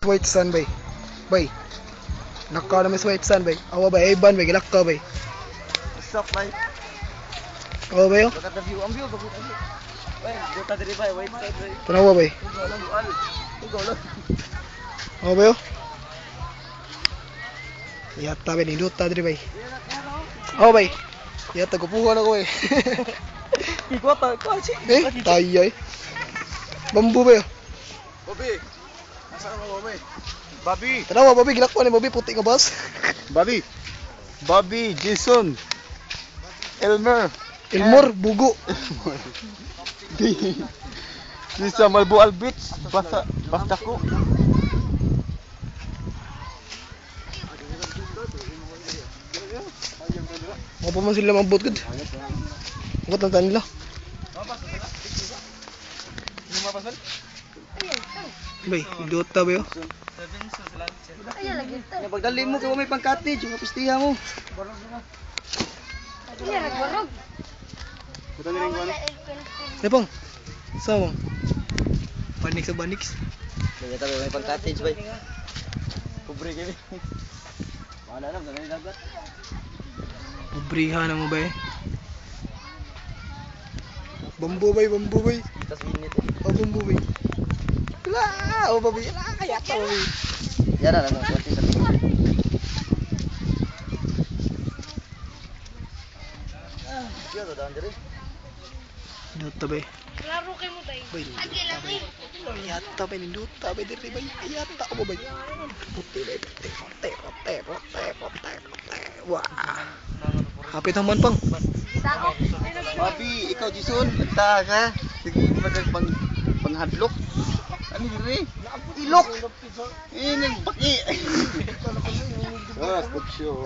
White sand bay. Bay. Lakaw na sa white sand bay. Awa bay, ay ban bay, gilakaw bay. What's up, bay? Awa bay oh. Look at the view. Ang view, bakit ang view? Bay, go ta diri bay, white sand bay. Tanawa bay. Ikaw lang. Awa bay oh. Yata bay, nindot ta diri bay. Awa bay. Yata gupuhan ako bay. Ikaw ta, ikaw si. Eh, tayo eh. Bamboo bay oh. Bobby. Asa ka Bobby? Bobby. Tanawa Bobby, gilakwan ni Bobby, puti nga bus. Bobby. Bobby, Jason. Elmer. Elmore, bugo. Di. Di sa Malbual Beach, basta basta ko. Ako pa man sila mabot gud. Ang tan nila. Bay, nindot ta bay oh. Ya pagdali mo kay may pang-cottage, yung pistiha mo. Lepong. Sa mo? Banik sa banik. Kaya tabi may pang-cottage bay. Pobre kami. Wala na, dali dagat. Pobriha na mo bay. Bambu bay, bambu bay. Tas minute. Oh, bambu bay. La, oh babi, la, kaya ta babi. Yan na lang, konti sa tingin. Ah, siya to daan diri. Nindot bay. Laro kay mo tayo. Bay, nindot bay. Yata bay, nindot bay diri bay. Yata mo bay. Puti bay, puti, puti, puti, puti, puti, puti. Wah. Hapit naman pang. Bobby, ikaw Jason, nagta ka. Sige, magag pang panghadlok. Ano diri? Ilok. Eh, nang baki. Ah, good show.